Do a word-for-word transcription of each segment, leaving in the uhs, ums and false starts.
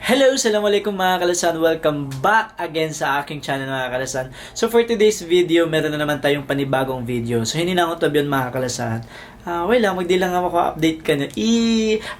Hello, assalamualaikum mga kalasahan. Welcome back again sa aking channel mga kalasahan. So for today's video, meron na naman tayong panibagong video. So hininangot tabiyon mga kalasahan. Ah, wala, magdilang ako update kaniyu. I,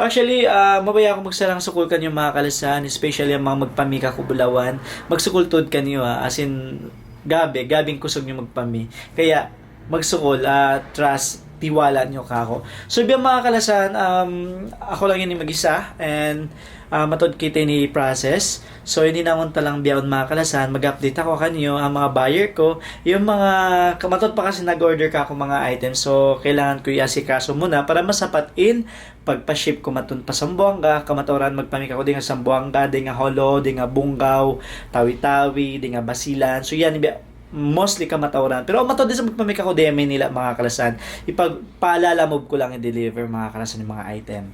actually, ah, mabaya' aku magsarang sukul kaniyu mga kalasahan, especially in manga magpami kaku' bulawan. Magsukul tuud kaniyu, ah, as in, gabi, gabing kusug niyu magpami. Kaya, magsukul, ah, trust, tiwala niyu kaku'. So, biya' mga kalasahan, um, aku lang ini mag-isa, and, ah, mataud kita ini i-process. So, hininangun ta lang bihaun mga kalasahan, mag-update aku kaniyu, in manga buyer ku, in manga, ka-, mataud pa kasi nag-order kaku' manga items. So, kailangan ku i-asikaso muna para masapat in pagpa-ship ku matun pa Zamboanga, kamatauran magpami kaku' dayn ha Zamboanga, dayn ha Jolo, dayn ha Bongao, Tawi-Tawi, dayn ha Basilan. So, yan, biya', mostly kamatauran. Pero mataud da isab magpami kaku' dayn ha Manila, mga kalasahan. Ipagpaalala mu ku lang i-deliver, mga kalasahan, in manga item.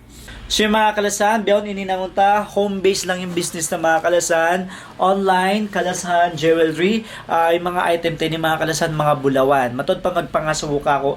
So, yan, mga kalasahan, bihaun ini nangunta, home base lang in business ta, mga kalasahan. Online, kalasahan, jewelry, ah, in manga item ta ini, mga kalasahan, manga bulawan. Mataud pa magpangasubu kaku',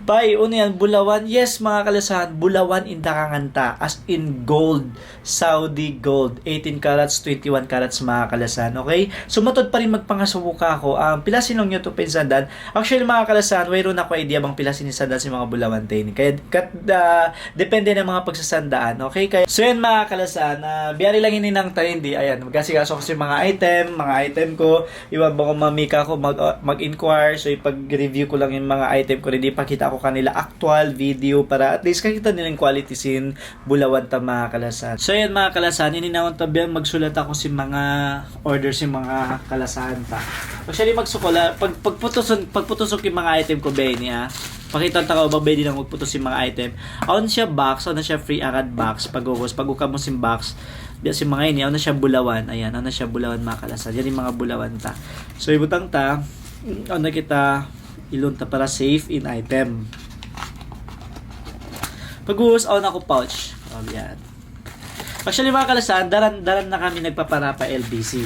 "Bay, unu yan, bulawan?" Yes, mga kalasahan, bulawan in dagangan ta, as in gold. Saudi gold, eighteen carats, twenty-one carats, mga kalasahan. Okay? So, mataud pa in magpangasubu kaku', um, pila sin laung niyu tuud pa in sandaan. Actually, mga kalasahan, wayruun aku idea bang pila sin sandaan sin manga bulawan ta ini. Kaya, kat-, ah, depende na in manga pagsasandaan. Okay? Kaya, so yan, mga kalasahan, ah, biya' diin lang in hinang ta ini. Ayan, mag-asikaso aku sin manga item, manga item ku. Iban bang mami kaku' mag-, ah, mag-inquire. So, ipag-review ku lang in manga item ku. Di pakita' ku kanila actual video para at least kakita' nila in quality sin bulawan ta, mga kalasahan. So, yan, mga kalasahan, hininangun ta biya' magsulat aku sin manga order sin manga kalasahan ta. Actually, magsukul, ah, pag, pagputusun, pagputusun ku in manga item ku, biya' ini, ah. Pakita' ta kaw ba, biya' diin lang magputus sin manga item. Awn siya box, awn na siya free agad box. Pag-ubus, pag-ukab mu sin box, biya' sin manga ini, awn na siya bulawan. Ayan, awn na siya bulawan, mga kalasahan. Yan in manga bulawan ta. So, ibutang ta, awn na kita, ilun ta para safe in item. Pag-ubus, awn aku pouch. O, yan. Actually, mga kalasahan, daran, daran na kami nagpapara pa L B C.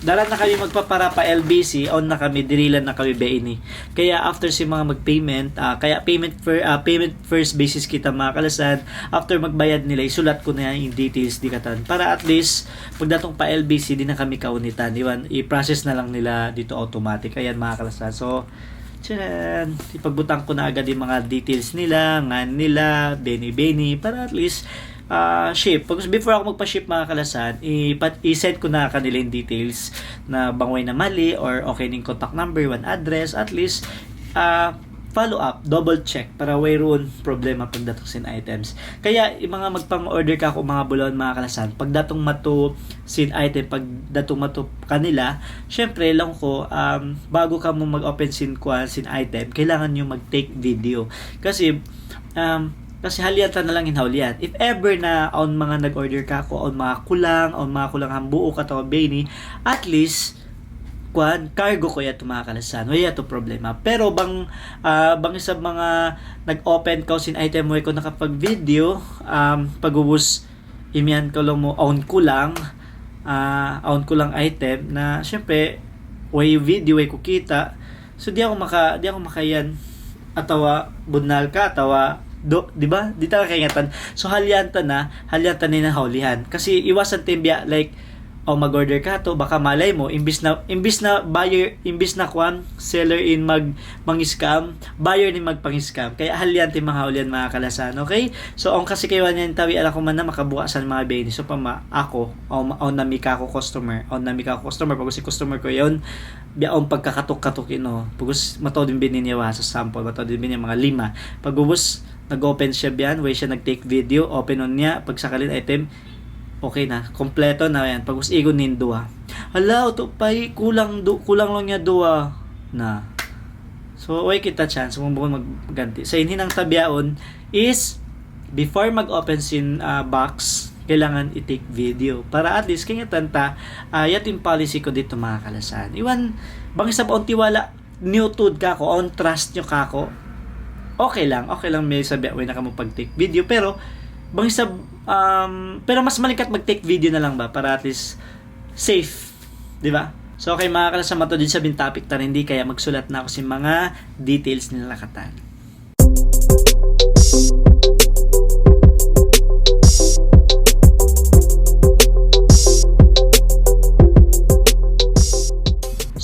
Daran na kami magpapara pa L B C, awn na kami, dirilan na kami biya' ini. Kaya after sin manga mag-payment, ah, kaya payment fir-, ah, payment first basis kita, mga kalasahan. After magbayad nila, isulat ku na in details di katan. Para at least, pagdatung pa L B C, di' na kami kaunitan. Iban, i-process na lang nila didtu automatic. Ayan, mga kalasahan. So, tiyanan, ipagbutang ku na agad in manga details nila, ngan nila, biya' ini, biya' ini, para at least, ah, ship. Pag, before aku magpa-ship, mga kalasahan, ipa-, i-send ku na kanila in details na bang way na mali or okay na in contact number, iban address, at least, ah, follow up, double check para wayruun problema pagdatung sin items. Kaya, in manga magpang-order kaku' manga bulawan, mga kalasahan, pagdatung matu sin item, pagdatung matu kanila, syempre, laung ku, um, ba'gu kamu mag-open sin kuwan, sin item, kailangan niyu mag-take video. Kasi, um, kasi halian ta na lang in haulian. If ever na awn manga nag-order kaku', awn manga kulang, awn manga kulang hambuuk atawa biya' ini, at least, kuwan, cargo ku yadtu, mga kalasahan. Way yadtu problema. Pero bang, ah, bang isab manga nag-open kaw sin item, way kaw nakapag-video, um, pag-ubus, imiyan kaw laung mu, awn kulang, ah, awn kulang item na, syempre, way video, way ku kita'. So, di' aku maka-, di' aku makaiyan atawa bunnal ka, atawa do-, di ba? Di' ta kaingatan. So, halian ta na, halian ta na in haulian. Kasi iwasan ta in biya', like, o mag-order ka tu, baka malay mu, imbis na, imbis na buyer, imbis na kuwan, seller in mag-, mang-scam, buyer in magpang-scam. Kaya halian ta in manga haulian, mga kalasahan, okay? So, awn kasi kaibanan yan, tawi' ala ku man na makabuka' sin manga biya' ini. So, pama, aku, awn, awn nami kaku' customer, awn nami kaku' customer, pag-ubus in customer ku yan, biya' awn pagkakatuk-katuk, you know. Pag-ubus, mataud in bini niya, sa sample, mataud in bini niya, manga lima. Pag-ubus, nag-open siya biya' yan, way siya nag-take video, open-un niya, pagsakali in item, okay na, kompleto na yan. Pag-ubus, igun in duwa. Hala, utu' pay, kulang du-, kulang laung niya duwa na. So, way kita chance kung bukun magganti. Sa' in hinang ta bihaun is, before mag-open sin, ah, box, kailangan i-take video. Para at least, kaingatan ta, ah, yadtu in policy ku didtu, mga kalasahan. Iban, bang isab awn tiwala niyu tuud kaku', awn trust niyu kaku', okay lang, okay lang, misan biya' way na kamu pag-take video. Pero, bang isab, um, pero mas malingkat mag-take video na lang ba, para at least safe, di ba? So, okay, mga kalasahan, mataud da isab in topic ta dindi, kaya magsulat na aku sin manga details nila katan.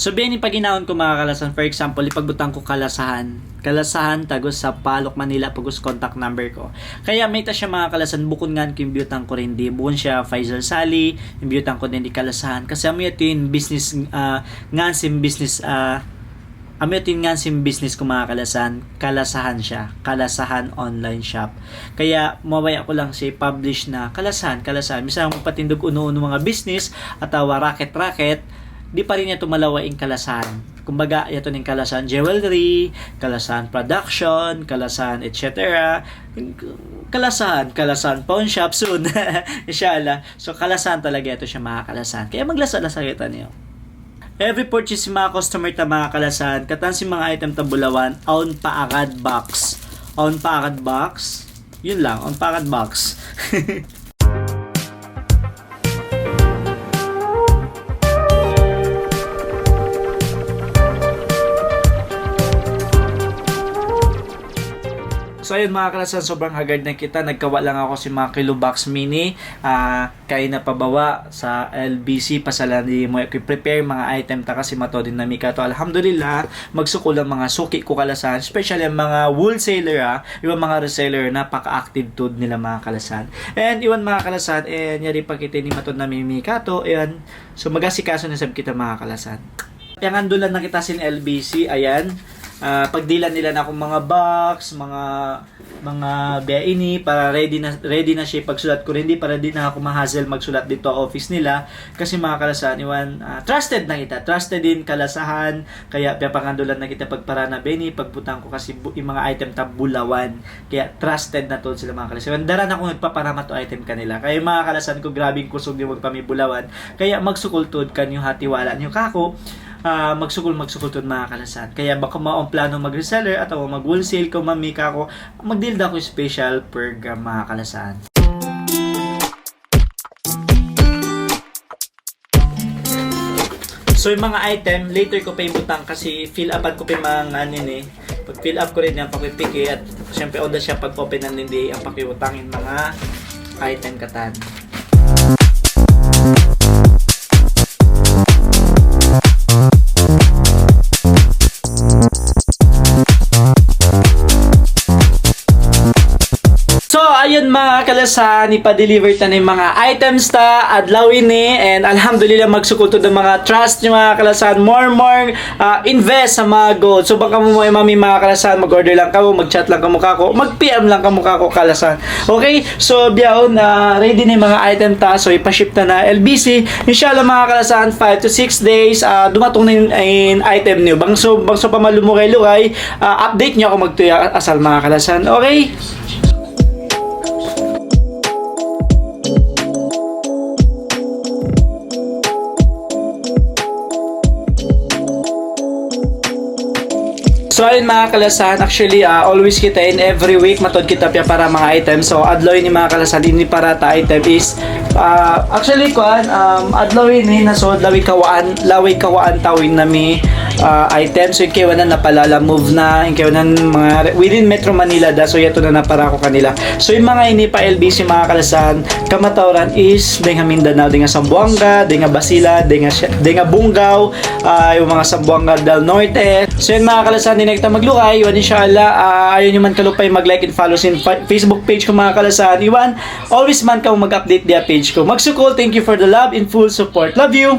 So, biya' ini in paghinangun ku, manga kalasahan, for example, ipagbutang ku Kalasahan. Kalasahan, taga Sampaloc, Manila, pag'ubus contact number ku. Kaya mayta' siya, manga kalasahan, bukun ngan ku in biyutang ku dindi. Bukun siya Faisal Sali, in biyutang ku dindi Kalasahan. Kasi amu yadtu in business, ah, ngan sin business, ah, amu yadtu in ngan sin business ku, manga kalasahan, Kalasahan siya. Kalasahan online shop. Kaya mabaya' ku lang siya i-publish na Kalasahan, Kalasahan. Misan magpatindug unu-unu manga business, atawa racket-racket, di' pa rin niya tumalawa in Kalasahan. Kumbaga, yadtu in Kalasahan Jewelry, Kalasahan Production, Kalasahan et cetera. Kalasahan, Kalasahan Pawn Shop soon. Inshallah. So, Kalasahan talaga yadtu siya, manga kalasahan. Kaya maglasa-lasa kitaniyu. Every purchase sin manga customer ta, manga kalasahan, katan sin manga item ta bulawan, awn pa agad box. Awn pa agad box. Yun lang, awn pa agad box. So, ayun, manga kalasahan, sobrang haggard na kita. Nagkawa' lang aku sin manga kilo box mini. Ah, kaina pa baha' sa L B C, pasal di' mu i-prepare manga item ta kasi mataud in nami katu'. Alhamdulillah, magsukul in manga suki ku kalasahan, especially in manga wholesaler, ha, iban manga reseller, napaka-active tuud nila, manga kalasahan. And iban, manga kalasahan, and yari pa kita ini mataud in nami katu', ayan. So, mag-asikaso na isab kita, manga kalasahan. Piyangandulan na kita sin L B C, ayan. Ah, pagdihilan nila na aku manga box, manga, manga biya' ini, para ready na, ready na siya pagsulat ku dindi, para di' na aku ma-hassle magsulat didtu ha office nila. Kasi, manga kalasahan, iban, ah, trusted na kita. Trusted in kalasahan, kaya piyapangandulan na kita pagpara na biya' ini, pagbutang ku kasi bu-, in manga item ta bulawan. Kaya trusted na tuud sila, manga kalasahan. Iban daran aku nagpapara madtu item kanila. Kaya, manga kalasahan ku, grabe in kusug niyu magpamī bulawan. Kaya magsukul tuud kaniyu ha tiwala niyu kaku'. Ah, magsukul, magsukul tuud, manga kalasahan. Kaya bang kaw awn plano mag-reseller atawa mag-wholesale kaw, mamī kaku', magdihil da aku special program, manga kalasahan. So, in manga item, later ku pa hibutang kasi fill upan ku pa in manga ngan ini. Pag-fill up ku dindi, ampa ku hipiki at siyempre, unda siya pag-open na dindi, ampa ku hibutang in manga item katan. So, ayun, manga kalasahan, ipa-deliver ta na in manga items ta adlaw ini, and alhamdulillah, magsukul tuud in manga trust niyu, manga kalasahan, more, more, ah, invest ha manga gold. So, bang kamu mau mamī, manga kalasahan, mag-order lang kamu, mag-chat lang kamu kaku', mag-P M lang kamu kaku', kalasahan. Okay? So, bihaun, ah, ready na in manga item ta. So, ipa-ship ta na L B C. Inshallah, manga kalasahan, five to six days, ah, dumatung na in, in item niyu. Bang sawpama lumugay-lugay, ah, update niyu aku magtuy asal, manga kalasahan. Okay? So, ayun, manga kalasahan, actually, ah, always kita in every week, mataud kita piyapara manga item. So, adlaw ini, manga kalasahan, in hipara ta item is, ah, actually, kuwan, um, adlaw ini, nasud, lawi kawaan, lawi kawaan tau in nami, ah, item. So, in kaibanan napalala move na, in kaibanan manga re-, within Metro Manila da. So, yadtu na napara ku kanila. So, in manga ini pa L B C, manga kalasahan, kamatauran is, dayn ha Mindanao, dayn ha Zamboanga, dayn ha Basilan, dayn ha Sha-, dayn ha Bongao, ah, in manga Zamboanga del Norte. So, yan, manga kalasahan, di' na kita maglugay. Iban, inshallah, ah, ayaw niyu man kalupahi mag-like and follow sin fa-, Facebook page ku, manga kalasahan. Iban, always man kamu mag-update didtu ha page ku. Magsukul, thank you for the love and full support. Love you!